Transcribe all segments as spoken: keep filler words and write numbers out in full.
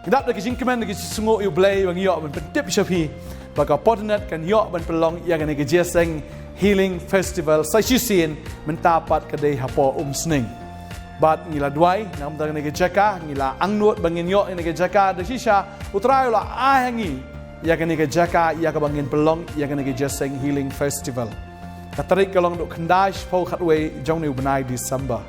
Dap da ki jingkmen da ki jingsngew ïa U Blei ba ngi ïoh ban pyntip sha phi ba ka Portnet kan ïoh ban pynlong ïa kane ka Jingïaseng Healing Festival sa shisien, mynta pat ka dei hapoh Umsning. Bad ngi la duwai namar kane ka jaka, ngi la angnud ba ngin ïoh ïa kane ka jaka, da shisha U Trai u la ai ha ngi ïa kane ka jaka ïa kaba ngin pynlong ïa kane ka Jingïaseng Healing Festival. Ka tarik ka long duk khyndai shiphew khatwei jong une u bnai December.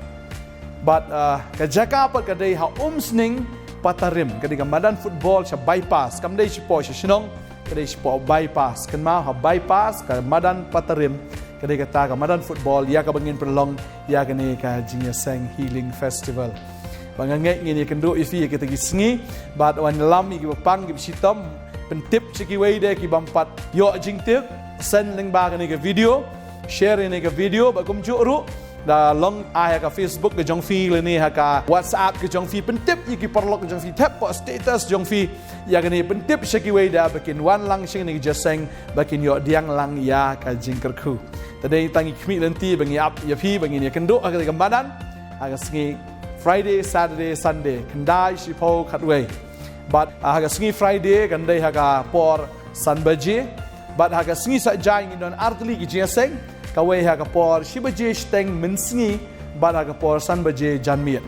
Bad uh, ka jaka pat ka dei ha Umsning Patarim, ka dei ka madan football sha Bypass, kam dei shapoh sha shnong, ka dei shapoh Bypass. Kynmaw, ha Bypass ka madan Patarim, ka dei kata ka madan football ïa kaba ngin pynlong ïa kane ka Jingïaseng Healing Festival. Ba nga ngeit ngin ïakynduh ïa phi ïa kita ki sngi, bad wan lam ïa kiba pang kiba shitom, pyntip sha kiwei de ki bym pat ïoh jingtip, send lyngba kane ka video, share ïa kane ka video, bad kumjuh ruh da long ai ha ka Facebook ka jong phi lane ha ka WhatsApp ka jong phi, pyntip ïa ki paralok ka jong phi, thep hapoh status jong phi ïa kane, pyntip sha kiwei de ba kin wan lang sha kane ka jingïaseng, ba kin ïoh pdiang lang ïa ka jingkyrkhu. Te dei tang ïa ki khmih lynti ba ngi ap ïa phi ba ngin ïakynduh ha kata ka madan ha ka sngi Friday, Saturday, Sunday, khyndai, shiphew, khatwei. Bad ha ka sngi Friday kan dei ha ka por san baje. Bad ha ka sngi Saitjaiñ ngin don artylli ki jingïaseng, kawei ha ka por shi baje shiteng mynsngi bad ha ka por san baje janmiet.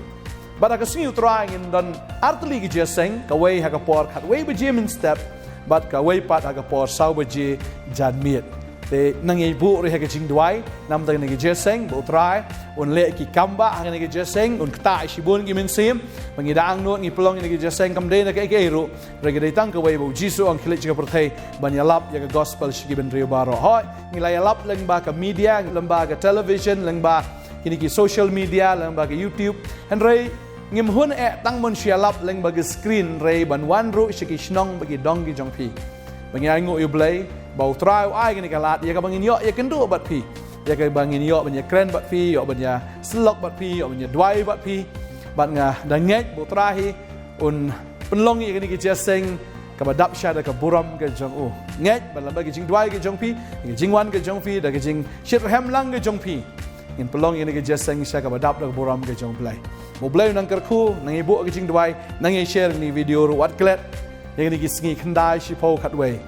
Bad ha ka sngi U Trai ngin don artylli ki jingïaseng, kawei ha ka por khatwei baje mynstep bad kawei pat ha ka por saw baje janmiet. Te nang ïa buh ruh ha ka jingduwai namar kane ka jingïaseng, ba U Trai un leh ki kam ba ha kane ka jingïaseng, un ktah shibun ki mynsiem. Ba ngi da angnud ngi pynlong ïa kane ka jingïaseng kam dei na kaei kaei ruh, hynrei ka dei tang kawei ba U Jisu u ong khie leit sha ka pyrthei ban ïalap ïa ka gospel sha ki bynriew baroh. Hooid, ngi la ïalap lyngba ka media, lyngba ka television, lyngba kine ki social media, lyngba ka YouTube. Hynrei ngim hun eh tang ban shu ïalap lyngba ka screen, hynrei ban wan ruh sha ki shnong bad ki dong ki jong phi. Ba ngi ainguh ïa U Blei ba U Trai u ai kane ka lad ïa kaba ngin ïoh ïakynduh bad phi, ïa kaba ngin ïoh ban ïakren bad phi, ïoh ban ïasyllok bad phi, ïoh ban ïaduwai bad phi. Bad nga da ngeit ba U Trai hi un pynlong ïa kane ka jingïaseng kaba dap sha da ka burom ka jong u. Ngeit ba lyngba ka jingduwai ka jong phi, ka jingwan ka jong phi, da ka jingshitrhem lang ka jong phi, ngin pynlong ïa kane ka jingïaseng sha kaba dap da ka burom ka jong U Blei. Ba U Blei u nang kyrkhu, nang ïa buh ka jingduwai, nang ïa share ïa kane ka video ruh wat klet ïa kane ka sngi khyndai, shiphew, khatwei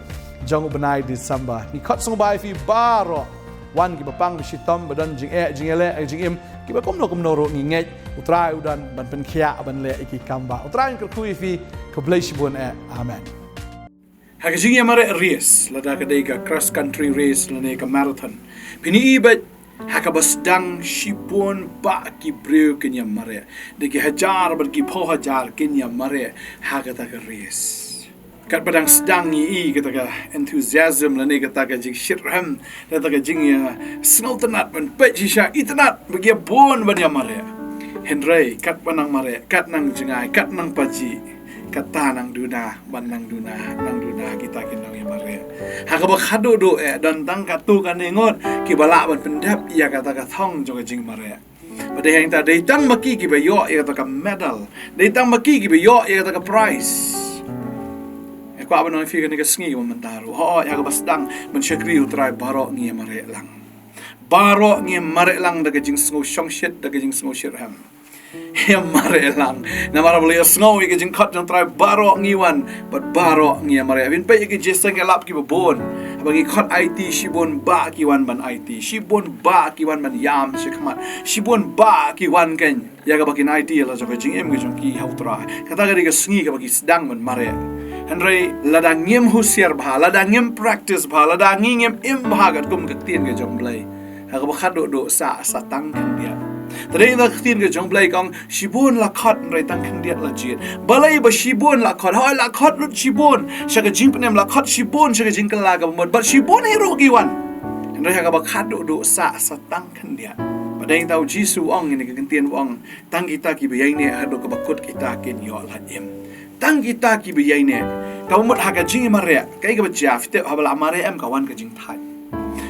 jong u bnai December. Ngi khot sngewbha ïa phi baroh, wan kiba pang ba shitom, ba don jingeh jingïaleh jingim, kiba kumno kumno ruh ngi ngeit U Trai u don ban pynkhiah ban leh ïa ki kam ba. U Trai un kyrkhu ïa phi. Khublei shibun eh. Amen. Ha ka jingïamareh race, lada ka dei ka cross country race lane ka marathon, phin ïohi beit ha kaba sdang shibun bah ki briew kin ïamareh. Da ki hajar bad ki phew hajar kin ïamareh ha kata ka race. Katba dang sdang ngi i kata ka enthusiasm lane kata ka jingshitrhem, kata ka jingïasngewtynnat ban peit shisha, itynnat ba ki bun ban ïamareh. Hynrei katba nang mareh, kat nang jngai, kat nang pajih, kata nang duna, ban nang duna, nang duna kita ki nongïamareh. Ha kaba khadduh duh eh don tang katto katne ngut kiba lah ban pyndep ïa kata ka thong jong ka jingmareh. Ba dei hangta dei tang ma ki kiba ïoh ïa kata ka medal, dei tang ma ki kiba ïoh ïa kata ka prize. Nga kwah ban ong ïa phi kane ka sngi kaba mynta ruh, hooid, ha kaba sdang ban shakri U Trai baroh ngi ïamareh lang. Baroh ngi ïamareh lang da ka jingsngew shongshit, da ka jingsngew shitrhem. Ïamareh lang. Namar ba la ïohsngew ïa ka jingkhot jong U Trai baroh ngi wan bad baroh ngi ïamareh. Phin peit ïa ki jingïaseng ïalap kiba bun. Haba ngi khot aiti shibun bah ki wan ban aiti, shibun bah ki wan ban ïam shakhmat, shibun bah ki wan keiñ ïa kaba kin aiti ïa la jong ka jingim ka jong ki ha U Trai. Kata ka dei ka sngi kaba ki sdang ban mareh. Hynrei lada ngim husiar bha, lada ngim practice bha, lada ngi ngim im bha katkum ka ktien ka jong U Blei, ha kaba khadduh duh sah sa tang khyndiat. Te dei na ka ktien ka jong U Blei ka ong shibun la khot hynrei tang khyndiat la jied. Balei ba shibun la khot? Hooid, la khot lut shibun sha ka jingpynim, la khot shibun sha ka jingkylla kaba mut, bad shibun hi ruh ki wan. Hynrei ha kaba khadduh duh sah sa tang khyndiat. Ba dei ta U Jisu u ong ïa kane ka kyntien, u ong tang kita kiba ïaineh haduh kaba kut kita kin ïoh lait im. Tang kita kiba ïaineh. Kaba mut ha ka jingmareh, kaei kaba jia, phi tip, haba la mareh em ka wan ka jingthait.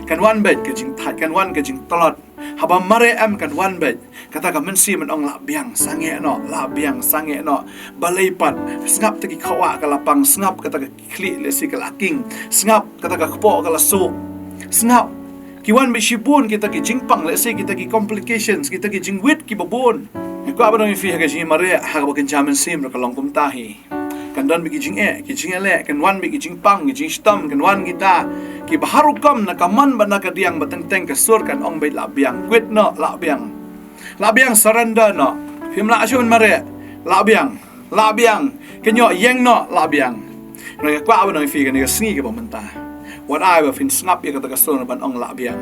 Kan wan beit ka jingthait, kan wan ka jingtlot. Haba mareh em kan wan beit kata ka mynsiem ban ong lah biang sangeh noh, lah biang sangeh noh. Balei pat? Sngap kata ki khawah ka la pang, sngap kata ka khlieh lehse ka la king, sngap kata ka kpoh ka la suh. Sngap, ki wan beit shibun kita ki jingpang, lehse kita ki complications, kita ki jingwit kiba bun. Nga kwah ban ong ïa phi ha ka jingmareh, ha kaba kynja mynsiem ruh ka long kumta hi. Kan don bad ki jingeh, ki jingeh leh, kan wan bad ki jingpang, ki jingshitom, kan wan kita. Ki ba harukom na ka mon bad na ka diang ba teng teng ka sur kan ong bad lah biang. Kwit noh lah biang. Lah biang surrender noh. Phim lah shuh mareh. Lah biang. Lah biang. Kan ïoh ïeng noh lah biang. Nga kwah ban ong ïa phi kane ka sngi kaba mynta. Wat ai ba phin sngap ïa kata ka sur ban ong lah biang.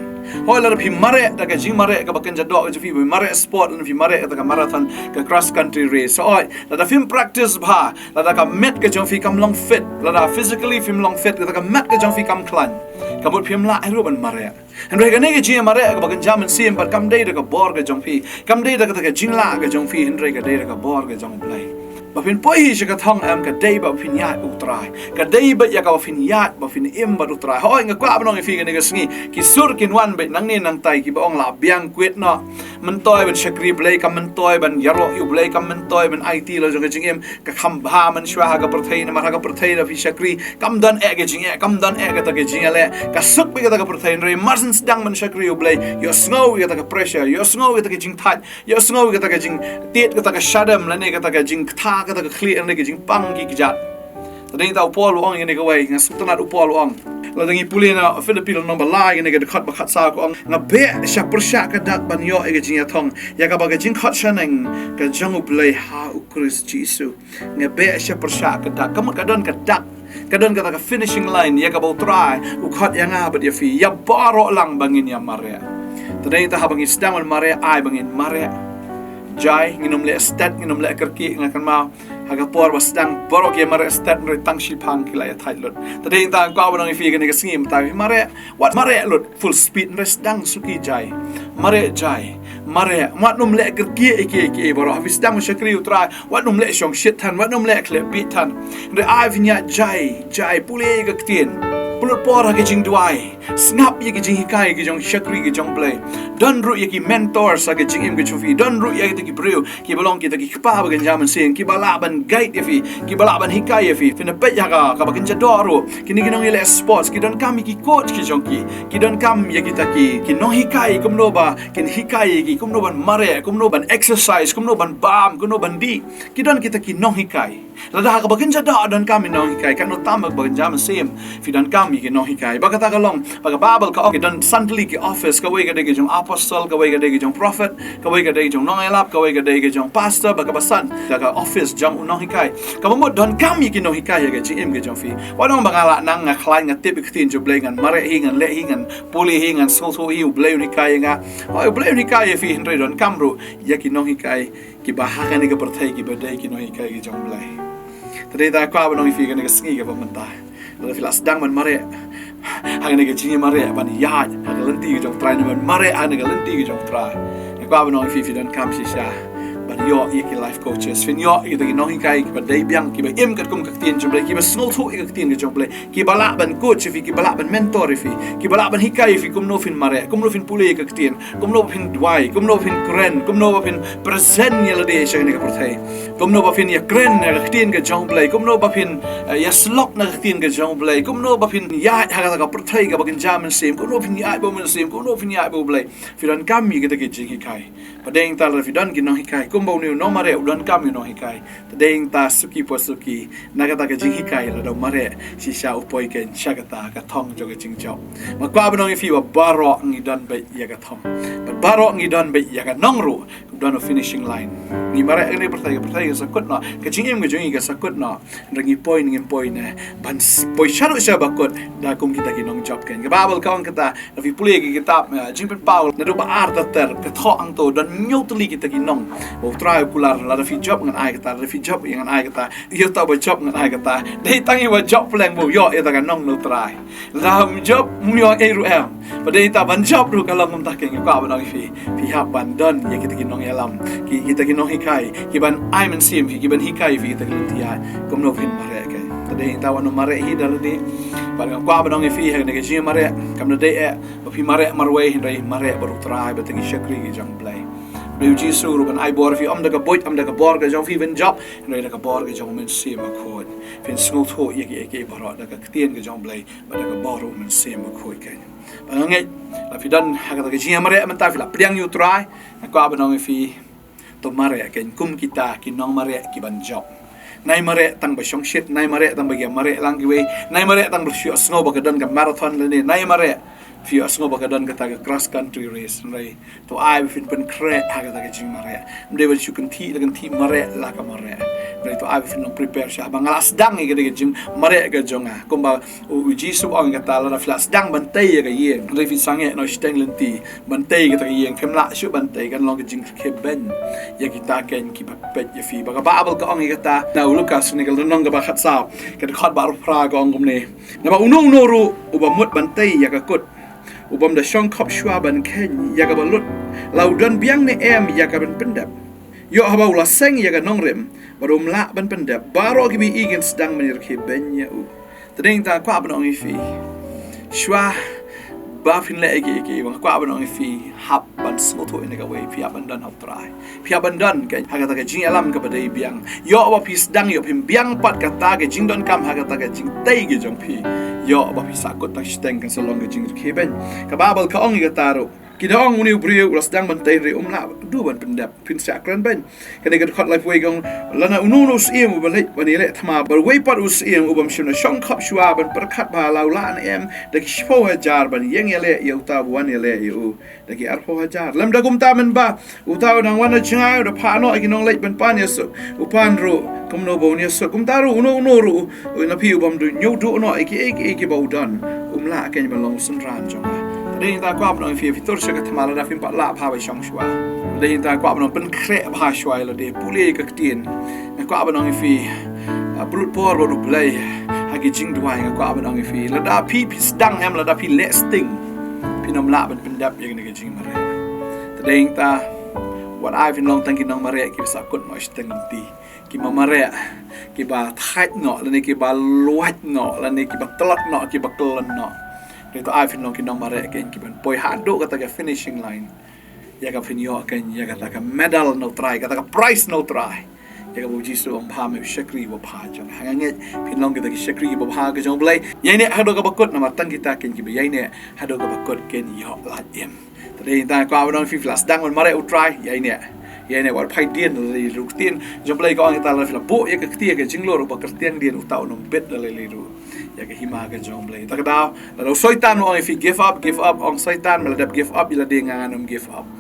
Hoi lada phi mareh da ka jingmareh kaba kynja doh ka jong phi, phi mareh sport, lada phi mareh kata ka marathon, ka cross country race. Hoi lada phim practice bha, lada ka met ka jong phi kam long fit, lada physically phim long fit, lada ka met ka jong phi kam khlaiñ. Ka mut phim lah ruh ban mareh. Hynrei kane ka jingmareh kaba kynja mynsiem pat kam dei da ka bor ka jong phi. Kam dei da kata ka jinglah ka jong phi, hynrei ka dei da ka bor ka jong U Blei. Ba phin poi hi sha ka thong em ka dei ba phin ïaid U Trai. Ka dei ba ïa kaba phin ïaid ba phin im bad U Trai. Hoi nga kwah ban ong ïa phi kane ka sngi. Ki sur kin wan bad nangne nangtai kiba ong lah biang kwit noh. Myntoi ban shakri Blei kam myntoi ban ïaroh ïa U Blei kam myntoi ban aiti la jong ka jingim. Ka kham bha mynshuwa ha ka pyrthei namar ha ka pyrthei da phi shakri. Kam don eh ka jingeh, kam don eh kata ka jingeh leh. Ka suk bad kata ka pyrthei hynrei mar syn sdang ban shakri U Blei. Ïohsngew ïa kata ka pressure, ïohsngew ïa kata ka jingthait, ïohsngew ïa kata ka jingtied, kata ka shadem, lane kata ka jingktha, kata ka khlieh, lane ka jingpang ki kjat. Tadei ta u Paul u ong ïa kane kawei, nga sngewtynnat u Paul u ong. Lada ngi pule na Philippi lynnong ba lai ïa kane ka dkhot ba khatsaw ka ong. Nga beh sha pyrshah ka dak ban ïoh ïa ka jingïathong. Ïa kaba ka jingkhot shaneng ka jong U Blei ha U Khrist Jisu. Nga beh sha pyrshah ka dak. Ka mut ka don ka dak. Ka don kata ka finishing line. Ïa kaba U Trai u khot ïa nga bad ïa phi. Ïa baroh lang ba ngin ïa mareh. Tadei ta haba ngin sdang ban mareh ai ba ngin mareh. Jai ngin ym leh stet ngin ym leh kyrkieh nga kynmaw. Ha ka por ba sdang baroh ki mareh stet hynrei tang shiphang ki la ïa thait lut. Tadei ta kwah ban ong ïa phi kane ka sngi mynta phi mareh. Wat mareh lut full speed hynrei sdang suki jai. Mareh jai. Mareh. Wat ym leh kyrkieh ïa ki ïa ki baroh. Phi sdang shakri U Trai. Wat ym leh shongshit than, wat ym leh khleh bieit than. Hynrei ai phin ïa jai, jai pule ïa ka ktien. Pynlut por ha ka jingduwai. Sngap ïa ka jinghikai ka jong shakri ka jong Blei. Don ruh ïa ki mentors ha ka jingim ka jong phi. Don ruh ïa kita ki briew kiba long kita ki kpa ba kynja mynsiem kiba lah ban guide ïa phi, kiba lah ban hikai ïa phi. Phin da peit ïa ka kaba kynja doh ruh. Kine ki nongïaleh sports ki donkam ïa ki coach ki jong ki. Ki donkam ïa kita ki, ki nonghikai kumno ba kin hikai ïa ki kumno ban mareh, kumno ban exercise, kumno ban bam, kumno ban dih. Ki don kita ki nonghikai. Lada ha kaba kynja doh donkam ïa nonghikai, katno tam ha kaba kynja mynsiem phi donkam ïa ki nonghikai. Ba kata ka long ba ka Baibl ka ong ki don san tylli ki office, kawei ka dei ka jong apostle, kawei ka dei ka jong prophet, kawei ka dei ka jong nongïalap, kawei ka dei ka jong pastor, ba kaba san da ka office jong u nonghikai. Kaba mut donkam ïa ki nonghikai ha ka jingim ka jong phi. Wat ong ba nga lah nang nga khlaiñ nga tip ïa ka ktien jong U Blei ngan mareh hi ngan leh hi ngan pule hi ngan sngewthuh hi U Blei un hikai ïa nga. Hoi U Blei un hikai ïa phi hynrei donkam ruh ïa ki nonghikai kiba ha kane ka pyrthei kiba dei ki nonghikai ki jong U Blei. Tadei ta kwah ban ong ïa phi kane ka sngi kaba mynta. Lada phi lah sdang ban mareh ha kane ka jingmareh ban ïaid ha ka lynti ka jong U Trai ne ban mareh ha kane ka lynti ka jong U Trai. Nga kwah ban ong ïa phi phi donkam shisha ban ïoh ïa ki life coaches. Phin ïoh ïa kita ki nonghikai kiba dei biang kiba im katkum ka ktien jong U Blei kiba sngewthuh ïa ka ktien ka jong U Blei. Kiba lah ban coach ïa phi, kiba lah ban mentor ïa phi, kiba lah ban hikai ïa phi kumno phin mareh, kumno phin pule ïa ka ktien, kumno ba phin duwai, kumno ba phin kren, kumno ba phin present ïa lade sha kane ka pyrthei. Kumno ba phin ïa kren ïa ka ktien ka jong U Blei, kumno ba phin eh, ïa slok na ka ktien ka jong U Blei, kumno ba phin ïaid ha kata ka pyrthei kaba kynja mynsiem, kumno ba phin ïaid bad U Mynsiem, kumno ba phin ïaid bad U Blei. Phi donkam ïa kita ki jinghikai. Pdeng ta lada phi don ki nonghikai kumba une u nongmareh u donkam ïa u nonghikai. Tadei ta suki pa suki na kata ka jinghikai lada u mareh shisha u poi keiñ sha kata ka thong jong ka jingjop. Nga kwah ban ong ïa phi ba baroh ngi don beit ïa ka thong. Bad baroh ngi don beit ïa ka nong ruh. Don u finishing line. Ngi mareh kane ka pyrthei, ka pyrthei ka sa kut noh. Ka jingim ka jong ngi ka sa kut noh. Hynrei ngi poi ne ngim poi ne ban poi shaduh sha ba kut da kum kita ki nongjop keiñ. Ka Baibl ka ong kata, lada phi pule ki kitab Jingpynpaw naduh ba ar ter ter, ka thoh hangto don hynñiew tylli kita ki nong ba U Trai u kular, lada phi jop ngan ai kata, lada phi jop ngan ai kata, ïa uta uba jop ngan ai kata. Dei tang ïa uba jop pleng ba u ïoh ïa kata ka nong na U Trai. Lada ym jop ym ïoh ei ruh em. Bad dei ta ban jop ruh ka long kumta keiñ. Nga kwah ban ong ïa phi, phi hap ban don ïa kita ki nongïalam, ki kita ki nonghikai kiban ai mynsiem phi, kiban hikai phi kita ki lynti ïaid kumno phin mareh keiñ. Tadei ta wat nym mareh hi da lade. Bad nga kwah ban ong ïa phi ha kane ka jingmareh kam da dei eh ba phi mareh marwei hynrei mareh bad U Trai bad kita ki shakri ki jong U Blei. Dei U Jisu ruh ban ai bor ïa phi, ym da ka buit ym da ka bor ka jong phi ban jop hynrei da ka bor ka jong U Mynsiem Bakhuid. Phin sngewthuh ïa kiei kiei baroh da ka ktien ka jong U Blei bad da ka bor U Mynsiem Bakhuid keiñ. Ba nga ngeit lada phi don ha kata ka jingmareh mynta phi la pdiang ïa U Trai, nga kwah ban ong ïa phi to mareh keiñ kum kita ki nongmareh kiban jop. Nai mareh tang ba shongshit, nai mareh tang ba ïa mareh lang kiwei, nai mareh tang ba shu sngew ba ka don ka marathon lane, nai mareh phi ïa sngew ba ka don kata ka cross country race. Hynrei to ai ba phin pynkhreh ha kata ka jingmareh. Ym dei ban shu kynthih la kynthih, mareh la ka mareh. Hynrei to ai ba phin long prepare sha ba nga la sdang ïa kata ka jingmareh ka jong nga. Kumba u, u Jisu u ong ïa kata, lada phi la sdang ban tei ïa ka ïing, hynrei phi sangeh noh shiteng lynti ban tei ïa kata ka ïing, phim lah shuh ban tei, kan long ka jingkheiñ ïa kita keiñ kiba peit ïa phi. Ba ka Baibl ka ong ïa kata na u Lukas ne ka lynnong kaba khatsaw, ka dkhot ba arphew phra ka ong kumne: Naba uno uno ruh uba mut ban tei ïa ka kut, u bym da shong khop shuwa ban kheiñ ïa kaba lut, la u don biang ne em ïa ka ban pyndep? Ïoh haba u la seng ïa ka nongrim, bad um lah ban pyndep, baroh kiba ïohi kin sdang ban ïarkhie beiñ ïa u. Te dei nangta kwah ban ong ïa phi, shuwa ba phin leh ïa ki, ïa ki, ba nga kwah ban ong ïa phi, hap ban sngewthuh ïa kawei, phi hap ban don ha u Trai. Phi hap ban don keiñ ha kata ka jingïalam kaba dei biang. Ïoh ba phi sdang, ïoh phim biang pat kata ka jingdonkam ha kata ka jingtei ka jong phi, ïoh ba phi sahkut tang shiteng, kan sa long ka jingïarkhie beiñ. Ka Baibl ka ong ïa kata ruh. Ki da ong, une u briew u la sdang ban tei hynrei um lah duh ban pyndep. Phin sa kren beiñ. Kane ka dkhot laiphew wei ka ong: Lada uno uno u syiem uba leit ban ïaleh thma bad uwei pat u syiem u bym shym da shong khop shuwa ban pyrkhat ba la u lah ne em da ki shiphew hajar ban ïeng ïaleh ïa uta uba wan ïaleh ïa u da ki arphew hajar? Lymda kumta mynba uta u dang wan na jngai u da phah noh ïa ki nongleit ban pan ïasuk, u pan ruh kumno ba un ïasuk? Kumta ruh uno uno ruh na phi u bym da ñiew duh noh ïa kiei kiei kiba u don, um lah keiñ ban long u synran jong nga. Te dei nangta kwah ban ong ïa phi, phi tur sha ka thma lada phim pat lah bha ban shong shuwa. Te dei nangta kwah ban ong, pynkhreh bha shuwa ïa lade, pule ïa ka ktien. Nga kwah ban ong ïa phi, ah, blut por bad U Blei ha ki jingduwai. Nga kwah ban ong ïa phi, lada phi, phi sdang em, lada phi leh sting, phin ym lah ban pyndep ïa kane ka jingmareh. Te dei nangta wat ai phin long tang ki nongmareh kiba sahkut noh shiteng lynti, kiba mareh, kiba thait noh lane kiba luwait noh lane kiba tlot noh, kiba kyllon noh. Hynrei to ai phin long ki nongmareh keiñ kiban poi haduh kata ka finishing line, ïa kaba phin ïoh keiñ ïa kata ka medal na u Trai, kata ka prize na u Trai, ïa kaba u Jisu u ong, bha me u shakri uba bha jong nga. Nga ngeit phin long kita ki shakri kiba bha ka jong U Blei. Ïaineh haduh kaba kut, namar tang kita keiñ kiba ïaineh haduh kaba kut kin ïoh lad im. Te dei nangta kwah ban ong ïa phi, phi la sdang ban mareh u Trai, ïaineh. Ïaineh, wat phai dien ïa la ruh. Ka ktien jong U Blei ka ong ïa kita, lada phi la buh ïa ka kti ha ka jinglur, uba kyrtiang dien uta un ym bit da lei lei ruh ïa ka hima ka jong U Blei. Ta ka daw lada u Soitan u ong ïa phi, give up, give up, ong Soitan, me la dep give up ïa lade, nga ngan ym give up.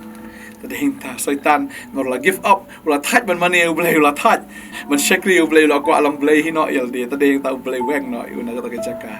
Te dei nangta Soitan, namar u la give up, u la thait ban mane U Blei, u la thait ban shakri U Blei, u la kwah long blei hi noh ïa lade. Te dei nangta U Blei weng noh ïa u na kata ka jaka.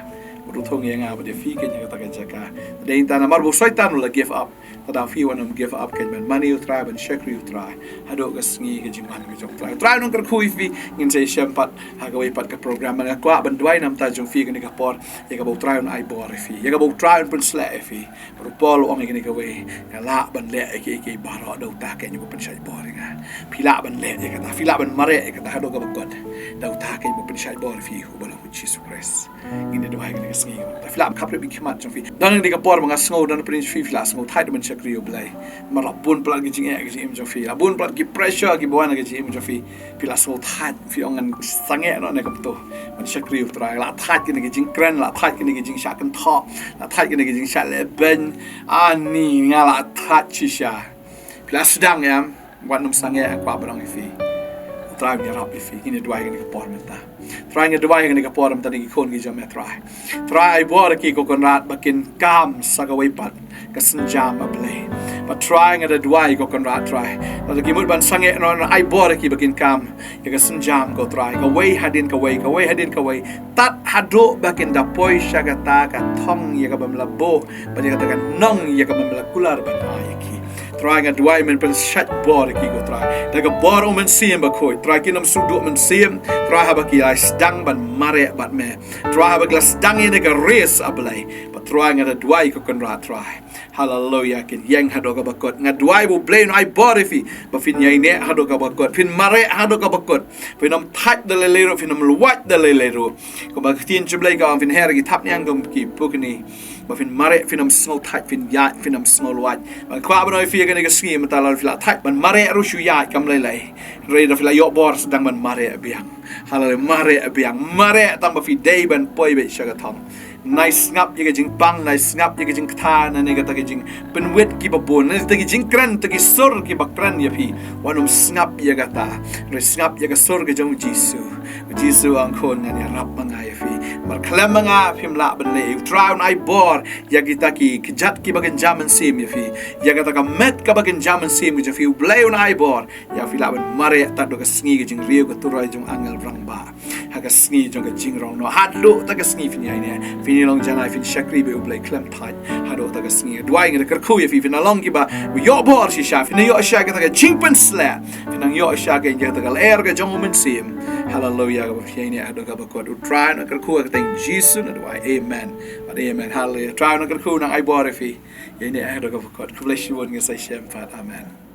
Bad u thung ïa nga bad ïa phi keiñ ha kata ka jaka. Te dei nangta namar ba u Soitan u la give up, ta daw phi wat nym give up keiñ ban mane u Trai, ban shakri u Trai haduh ka sngi ka jingwan ka jong u Trai. U Trai un kyrkhu ïa phi. Ngin sa ïashem pat ha kawei pat ka program. Nga kwah ban duwai na ka bynta jong phi kane ka por, ïa kaba u Trai un ai bor ïa phi, ïa kaba u Trai un pynshlur ïa phi. Bad u Paul u ong ïa kane kawei: Nga lah ban leh ïa kiei kiei baroh da uta keiñ uba pynshait bor ïa nga. Phi lah ban leh ïa kata, phi lah ban mareh ïa kata haduh kaba kut da uta keiñ uba pynshait bor ïa phi, uba long u Jisu Khrist. Ngin ïa duwai kane ka sngi. Lada phi lah khapkhlieh bad ki khmat jong phi, don kane ka por ba nga sngew don pyrshah phi, phi la sngew thait ban shakri U Blei. Namar la bun palat ki jingeh ha ka jingim jong phi, la bun palat ki pressure kiba wan ha ka jingim jong phi. Phi la sngew thait, phi ong, ngan sangeh noh ne kumto ban shakri u Trai. La thait kane ka jingkren, la thait kane ka jingshah kynthoh, la thait kane ka jingshah lehbeiñ. Ani nga la thait shisha. Phi la sdang em? Wat nym sangeh, kwah ban ong ïa phi, u Trai un ïarap ïa phi. Ngin ïa duwai kane ka por mynta. Trai, nga duwai kane ka por mynta na ki khun ki jong me, Trai. Trai, ai bor ïa ki, ko Kynrad, ba kin kam sa kawei pat ka sienjam, A Blei. Bad Trai, nga da duwai, ko Kynrad, Trai, lada ki mut ban sangeh noh, ai bor ïa ki ba kin kam ïa ka sienjam, ko Trai, kawei hadien kawei, kawei hadien kawei, tad haduh ba kin da poi sha kata ka thong ïa kaba me la buh, bad ïa kata ka nong ïa kaba me la kular ban ai ïa ki. Trai, nga duwai men pynshait bor ïa ki, ko Trai, da ka bor u Mynsiem Bakhuid. Trai, kin ym shu duh mynsiem, Trai, haba ki la sdang ban mareh bad me. Trai, haba ki la sdang ïa kane ka race, A Blei. Bad Trai, nga da duwai, ko Kynrad, Trai, haleluya, kin ïeng haduh kaba kut. Nga duwai ba U Blei un ai bor ïa phi ba phin ïaineh haduh kaba kut, phin mareh haduh kaba kut, phin ym thait da lei lei ruh, phin ym luwait da lei lei ruh. Kumba ka ktien jong U Blei ka ong, phin her ki thapniang kum ki pukni, ba phin mareh, phin ym sngew thait, phin ïaid, phin ym sngew luwait. Bad nga kwah ban ong ïa phi ha kane ka sngi mynta, lada phi la thait ban mareh ruh, shu ïaid, kam lei lei. Hynrei lada phi la ïoh bor, sdang ban mareh biang. Haleluya, mareh biang. Mareh tang ba phi dei ban poi beit sha ka thong. Nai sngap ïa ka jingpang, nai sngap ïa ka jingkta, nai ïa kata ka jingpynwit kiba bun, nai ïa kata ka jingkren, kata ki sur kiba kren ïa phi. Wat nym sngap ïa kata. Nai sngap ïa ka sur ka jong u Jisu. U Jisu u ong, khun, ngan ïarap ma nga ïa phi. Namar khlem ma nga phim lah ban leh. U Trai un ai bor ïa kita ki kjat kiba kynja mynsiem ïa phi. Ïa kata ka met kaba kynja mynsiem ka jong phi, U Blei un ai bor ïa phi lah ban mareh tad haduh ka sngi ka jingriew ka turoi jong angel rangbah. Ha ka sngi jong ka jingrong noh, haduh ta ka sngi phin ïaineh, phin ïalong janai, phin shakri bad U Blei khlem thait. Haduh ta ka sngi, duwai, nga da kyrkhu ïa phi, phin nang long kiba ïoh bor shisha, phin nang ïoh shisha kata ka jingpynshlur, phin nang ïoh shisha kata ka lyer ka jong u Mynsiem. Haleluya, kaba phin ïaineh haduh kaba kut. U Trai un kyrkhu ha ka kyrteng Jisu nga duwai. Amen. Amen. Haleluya. Trai un kyrkhu, nang ai bor ïa phi. Ïaineh haduh kaba kut. Khublei shibun, ngin sa ïashem pat. Amen.